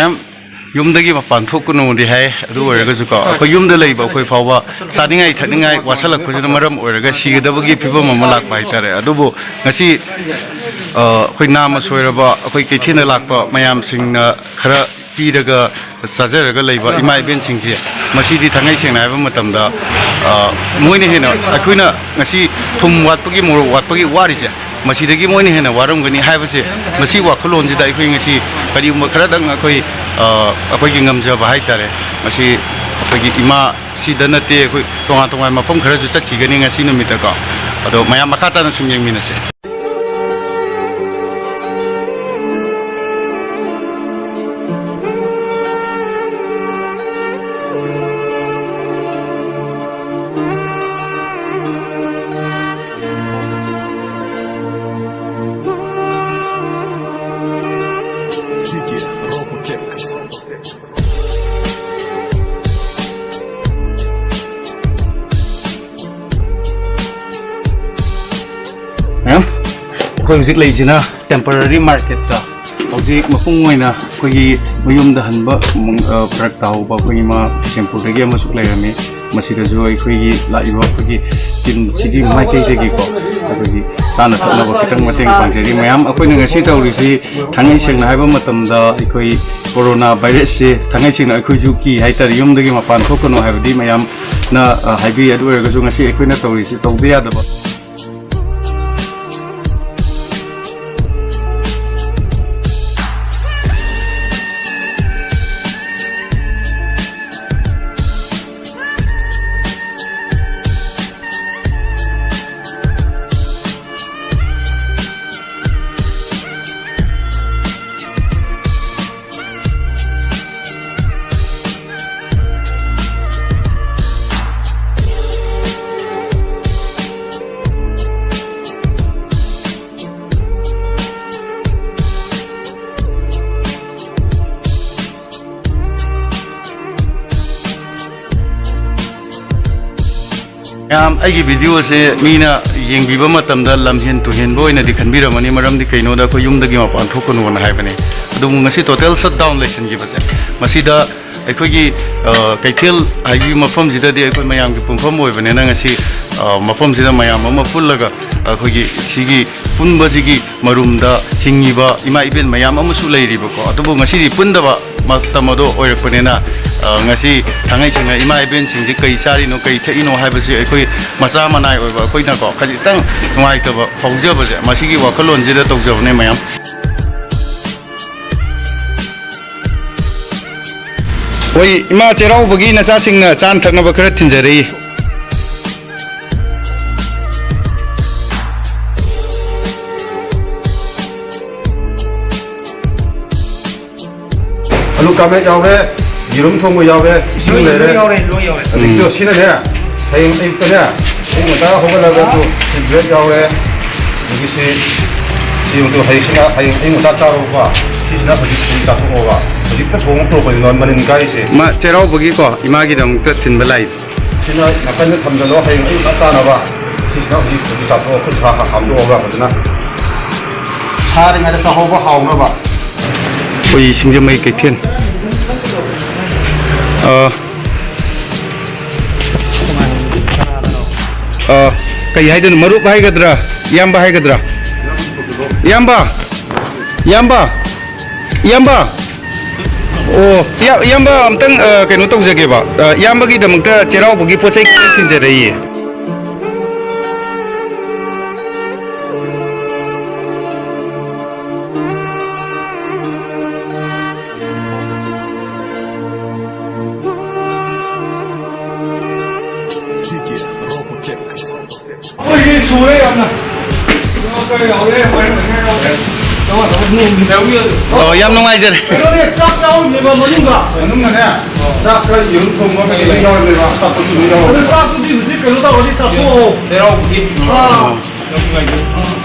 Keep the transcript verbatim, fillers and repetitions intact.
ꯌꯥꯝ ꯌꯨꯝꯗꯒꯤ ꯃꯄꯥꯟ ꯊꯣꯛꯀꯅꯨꯗꯤ ꯍꯥꯏ, ꯑꯗꯨ ꯑꯣꯏꯔꯒꯁꯨꯀꯣ, ꯑꯩꯈꯣꯏ ꯌꯨꯝꯗ ꯂꯩꯕ ꯑꯩꯈꯣꯏ ꯐꯥꯎꯕ ꯆꯥꯅꯤꯡꯉꯥꯏ ꯊꯛꯅꯤꯡꯉꯥꯏ ꯋꯥꯁꯜꯂꯛꯄꯁꯤꯅ ꯃꯔꯝ ꯑꯣꯏꯔꯒ ꯁꯤꯒꯗꯕꯒꯤ ꯐꯤꯕꯝ ꯑꯃ ꯂꯥꯛꯄ ꯍꯥꯏꯇꯥꯔꯦ꯫ ꯑꯗꯨꯕꯨ ꯉꯁꯤ, ꯑ, ꯑꯩꯈꯣꯏ ꯅꯥꯃ ꯁꯣꯏꯔꯕ ꯑꯩꯈꯣꯏ ꯀꯩꯊꯦꯜꯗ ꯂꯥꯛꯄ ꯃꯌꯥꯝꯁꯤꯡꯅ ꯈꯔ ꯄꯤꯔꯒ ꯆꯥꯖꯔꯒ ꯂꯩꯕ ꯏꯃꯥ ꯏꯕꯦꯟꯁꯤꯡꯁꯦ, ꯃꯁꯤꯗꯤ ꯊꯥꯡꯉꯩ ꯁꯦꯡꯅ ꯍꯥꯏꯕ ꯃꯇꯝꯗ, ꯑ, ꯃꯣꯏꯅ ꯍꯦꯟꯅ, ꯑꯩꯈꯣꯏꯅ ꯉꯁꯤ ꯊꯨꯝ ꯋꯥꯠꯄꯒꯤ, ꯃꯣꯔꯣꯛ ꯋꯥꯠꯄꯒꯤ ꯋꯥꯔꯤꯁꯦ, ꯃꯁꯤꯗꯒꯤ ꯃꯣꯏꯅ ꯍꯦꯟꯅ ꯋꯥꯔꯝꯒꯅꯤ ꯍꯥꯏꯕꯁꯦ, ꯃꯁꯤ ꯋꯥꯈꯜꯂꯣꯟꯁꯤꯗ ꯑꯩꯈꯣꯏ ꯉꯁꯤ ꯀꯔꯤꯒꯨꯝꯕ ꯈꯔꯗꯪ ꯑꯩꯈꯣꯏ, ꯑ, ꯑꯩꯈꯣꯏꯒꯤ ꯉꯝꯖꯕ ꯍꯥꯏꯇꯥꯔꯦ, ꯃꯁꯤ ꯑꯩꯈꯣꯏꯒꯤ ꯏꯃꯥ ꯁꯤꯗ ꯅꯠꯇꯦ, ꯑꯩꯈꯣꯏ ꯇꯣꯉꯥꯟ ꯇꯣꯉꯥꯟꯕ ꯃꯐꯝ ꯈꯔꯁꯨ ꯆꯠꯈꯤꯒꯅꯤ ꯉꯁꯤ ꯅꯨꯃꯤꯠꯇꯀꯣ꯫ ꯑꯗꯣ ꯃꯌꯥꯝ ꯃꯈꯥ ꯇꯥꯅ ꯁꯨꯝ ꯌꯦꯡꯃꯤꯟꯅꯁꯦ꯫ ꯃꯌꯥꯝ, ꯑꯩꯈꯣꯏ ꯍꯧꯖꯤꯛ ꯂꯩꯁꯤꯅ temporary marketꯇ꯫ ꯍꯧꯖꯤꯛ ꯃꯄꯨꯡ ꯑꯣꯏꯅ ꯑꯩꯈꯣꯏꯒꯤ ꯃꯌꯨꯝꯗ ꯍꯟꯕ, ꯎꯝ, ꯑ, ꯐꯔꯛ ꯇꯥꯍꯧꯕ ꯑꯩꯈꯣꯏꯒꯤ ꯏꯃꯥ ꯕꯤꯁꯦꯝꯄꯨꯔꯗꯒꯤ ꯑꯃꯁꯨ ꯂꯩꯔꯝꯃꯤ꯫ ꯃꯁꯤꯗꯁꯨ ꯑꯩꯈꯣꯏꯒꯤ ꯂꯥꯛꯏꯕ ꯑꯩꯈꯣꯏꯒꯤ teamꯁꯤꯒꯤ ꯃꯥꯏꯀꯩꯗꯒꯤꯀꯣ, ꯑꯩꯈꯣꯏꯒꯤ ꯆꯥꯅ ꯊꯛꯅꯕ ꯈꯤꯇꯪ ꯃꯇꯦꯡ ꯄꯥꯡꯖꯔꯤ꯫ ꯃꯌꯥꯝ, ꯑꯩꯈꯣꯏꯅ ꯉꯁꯤ ꯇꯧꯔꯤꯁꯤ, ꯊꯥꯡꯉꯩ ꯁꯦꯡꯅ ꯍꯥꯏꯕ ꯃꯇꯝꯗ, ꯑꯩꯈꯣꯏ corona virusꯁꯦ ꯊꯥꯡꯉꯩ ꯁꯦꯡꯅ ꯑꯩꯈꯣꯏꯁꯨ ꯀꯤ ꯍꯥꯏꯇꯥꯔꯦ꯫ ꯌꯨꯝꯗꯒꯤ ꯃꯄꯥꯟ ꯊꯣꯛꯀꯅꯨ ꯍꯥꯏꯕꯗꯤ ꯃꯌꯥꯝꯅ, ꯑ, ꯍꯥꯏꯕꯤ꯫ ꯑꯗꯨ ꯑꯣꯏꯔꯒꯁꯨ ꯉꯁꯤ ꯑꯩꯈꯣꯏꯅ ꯇꯧꯔꯤꯁꯤ ꯇꯧꯗ ꯌꯥꯗꯕ꯫ ꯃꯌꯥꯝ, ꯑꯩꯒꯤ videoꯁꯦ ꯃꯤꯅ ꯌꯦꯡꯕꯤꯕ ꯃꯇꯝꯗ ꯂꯝꯍꯦꯟ ꯇꯨꯍꯦꯟꯕ ꯑꯣꯏꯅꯗꯤ ꯈꯟꯕꯤꯔꯝꯃꯅꯤ, ꯃꯔꯝꯗꯤ ꯀꯩꯅꯣꯗ ꯑꯩꯈꯣꯏ ꯌꯨꯝꯗꯒꯤ ꯃꯄꯥꯟ ꯊꯣꯛꯀꯅꯨꯅ ꯍꯥꯏꯕꯅꯤ꯫ ꯑꯗꯨꯕꯨ ꯉꯁꯤ total shutdown ꯂꯩꯁꯤꯟꯈꯤꯕꯁꯦ, ꯃꯁꯤꯗ ꯑꯩꯈꯣꯏꯒꯤ, ꯑ, ꯀꯩꯊꯦꯜ ꯍꯥꯏꯕ ꯃꯐꯝꯁꯤꯗꯗꯤ ꯑꯩꯈꯣꯏ ꯃꯌꯥꯝꯒꯤ ꯄꯨꯟꯐꯝ ꯑꯣꯏꯕꯅꯤꯅ, ꯉꯁꯤ, ꯑ, ꯃꯐꯝꯁꯤꯗ ꯃꯌꯥꯝ ꯑꯃ ꯄꯨꯜꯂꯒ ꯑꯩꯈꯣꯏꯒꯤ ꯁꯤꯒꯤ ꯄꯨꯟꯕꯁꯤꯒꯤ ꯃꯔꯨꯝꯗ ꯍꯤꯡꯉꯤꯕ ꯏꯃꯥ ꯏꯕꯦꯟ ꯃꯌꯥꯝ ꯑꯃꯁꯨ ꯂꯩꯔꯤꯕꯀꯣ꯫ ꯑꯗꯨꯕꯨ ꯉꯁꯤꯗꯤ ꯄꯨꯟꯗꯕ ꯃꯇꯝ ꯑꯗꯣ ꯑꯣꯏꯔꯛꯄꯅꯤꯅ, ꯑ, ꯉꯁꯤ ꯊꯥꯡꯉꯩ ꯁꯦꯡꯅ ꯏꯃꯥ ꯏꯕꯦꯟꯁꯤꯡꯁꯤ ꯀꯩ ꯆꯥꯔꯤꯅꯣ, ꯀꯩ ꯊꯛꯏꯅꯣ ꯍꯥꯏꯕꯁꯤ ꯑꯩꯈꯣꯏ ꯃꯆꯥ ꯃꯅꯥꯏ ꯑꯣꯏꯕ ꯑꯩꯈꯣꯏꯅꯀꯣ ꯈꯖꯤꯛꯇꯪ ꯅꯨꯡꯉꯥꯏꯇꯕ ꯐꯥꯎꯖꯕꯁꯦ, ꯃꯁꯤꯒꯤ ꯋꯥꯈꯜꯂꯣꯟꯁꯤꯗ ꯇꯧꯖꯕꯅꯦ ꯃꯌꯥꯝ꯫ ꯍꯣꯏ, ꯏꯃꯥ ꯆꯩꯔꯥꯎꯕꯒꯤ ꯅꯆꯥꯁꯤꯡꯅ ꯆꯥꯅ ꯊꯛꯅꯕ ꯈꯔ ꯊꯤꯟꯖꯔꯛꯏ꯫ ꯑꯂꯨ ꯀꯥꯃꯦꯠ ꯌꯥꯎꯔꯦ, ꯌꯦꯔꯨꯝ ꯊꯣꯡꯕ ꯌꯥꯎꯔꯦ, ꯏꯁꯤꯡ ꯂꯣꯏ, ꯂꯩꯔꯦ꯫ ꯂꯣꯏ ꯌꯥꯎꯔꯦ, ꯂꯣꯏ ꯌꯥꯎꯔꯦ꯫ ꯑꯗꯒꯤꯗꯣ ꯎꯝ꯫ ꯁꯤꯅꯅꯦ, ꯍꯌꯦꯡ ꯑꯌꯨꯛꯇꯅꯦ, ꯑꯌꯨꯛ ꯉꯟꯇꯥ ꯍꯧꯒꯠꯂꯒ ꯑꯗꯨ ꯕ꯭ꯔꯦꯗ ꯌꯥꯎꯔꯦ꯫ ꯑꯗꯒꯤ ꯁꯤ, ꯁꯤ ꯑꯗꯨ ꯍꯌꯦꯡꯁꯤꯅ, ꯍꯌꯦꯡ ꯑꯌꯨꯛ ꯉꯟꯇꯥ ꯆꯥꯔꯣꯀꯣ꯫ ꯁꯤꯁꯤꯅ ꯍꯧꯖꯤꯛ, ꯍꯧꯖꯤꯛ ꯆꯥꯊꯣꯛꯑꯣꯕ꯫ ꯍꯧꯖꯤꯛꯇ ꯊꯣꯡꯉ ꯄꯨꯔꯛꯄꯅꯤꯀꯣ ꯃꯅꯤꯟ ꯀꯥꯏꯔꯤꯁꯦ꯫ ꯃꯥ ꯆꯩꯔꯥꯎꯕꯒꯤ ꯀꯣ, ꯏꯃꯥꯒꯤꯗꯃꯛꯇ ꯊꯤꯟꯕ ꯂꯥꯛꯏ꯫ ꯁꯤꯅ ꯅꯥꯀꯟꯗ ꯊꯝꯖꯜꯂꯣ, ꯍꯌꯦꯡ ꯑꯌꯨꯛ ꯉꯟꯇꯥ ꯆꯥꯅꯕ꯫ ꯁꯤꯁꯤꯅ ꯍꯧꯖꯤꯛ, ꯍꯧꯖꯤꯛ ꯆꯥꯊꯣꯛꯑꯣ, ꯈꯨꯠ ꯁꯥ ꯍꯥꯝꯗꯣꯛꯑꯒ ꯐꯖꯅ꯫ ꯁꯥꯔꯤꯉꯩꯗ ꯆꯥꯍꯧꯕ ꯍꯥꯎꯅꯕ꯫ ꯑꯩꯈꯣꯏ ꯁꯤꯡꯖꯃꯩ ꯀꯩꯊꯦꯜ꯫ ꯑ, ꯑ, ꯀꯩ ꯍꯥꯏꯗꯣꯏꯅꯣ? ꯃꯔꯨꯞ ꯍꯥꯏꯒꯗ꯭ꯔꯥ? ꯏꯌꯥꯝꯕ ꯍꯥꯏꯒꯗ꯭ꯔꯥ? ꯏꯌꯥꯝꯕ! ꯏꯌꯥꯝꯕ! ꯏꯌꯥꯝꯕ! ꯑꯣ, ꯏꯌꯥ-, ꯏꯌꯥꯝꯕ ꯑꯝꯇꯪ, ꯑ, ꯀꯩꯅꯣ ꯇꯧꯖꯒꯦꯕ꯫ ꯑ, ꯏꯌꯥꯝꯕꯒꯤꯗꯃꯛꯇ ꯆꯩꯔꯥꯎꯕꯒꯤ ꯄꯣꯠ ꯆꯩ ꯈꯤꯇꯪ ꯊꯤꯟꯖꯔꯛꯏꯌꯦ꯫ ꯑꯩꯈꯣꯏꯒꯤ ꯁꯨꯔꯦ ꯌꯥꯝꯅ꯫ ꯀꯩꯅꯣ ꯀꯔꯤ ꯌꯥꯎꯔꯦ, ꯃꯥꯏꯔꯦꯟ ꯃꯅꯥ ꯌꯥꯎꯔꯦ꯫ ꯑꯣ, ꯌꯥꯝ ꯅꯨꯡꯉꯥꯏꯖꯔꯦ꯫ ꯀꯩꯅꯣꯅꯦ, ꯆꯥꯛ ꯌꯥꯎꯔꯤꯅꯦꯕ ꯃꯅꯨꯡꯗ꯫ ꯃꯅꯨꯡꯗꯅꯦ, ꯆꯥꯛꯀ ꯌꯦꯔꯨꯝ ꯊꯣꯡꯕ ꯀꯩꯀꯩ ꯌꯥꯎꯔꯝꯃꯦꯕ, ꯑꯆꯥꯄꯣꯠꯁꯨ ꯑꯗꯨꯝ ꯌꯥꯎꯔꯝꯃꯦꯕ꯫ ꯑꯗꯨ ꯆꯥꯛꯇꯨꯗꯤ ꯍꯧꯖꯤꯛ ꯀꯩꯅꯣ ꯇꯧꯔꯗꯤ ꯆꯥꯊꯣꯛꯑꯣ꯫ ꯆꯩꯔꯥꯎꯕꯒꯤ꯫ ꯑꯥ꯫ ꯌꯥꯝ ꯅꯨꯡꯉꯥꯏꯖꯔꯦ꯫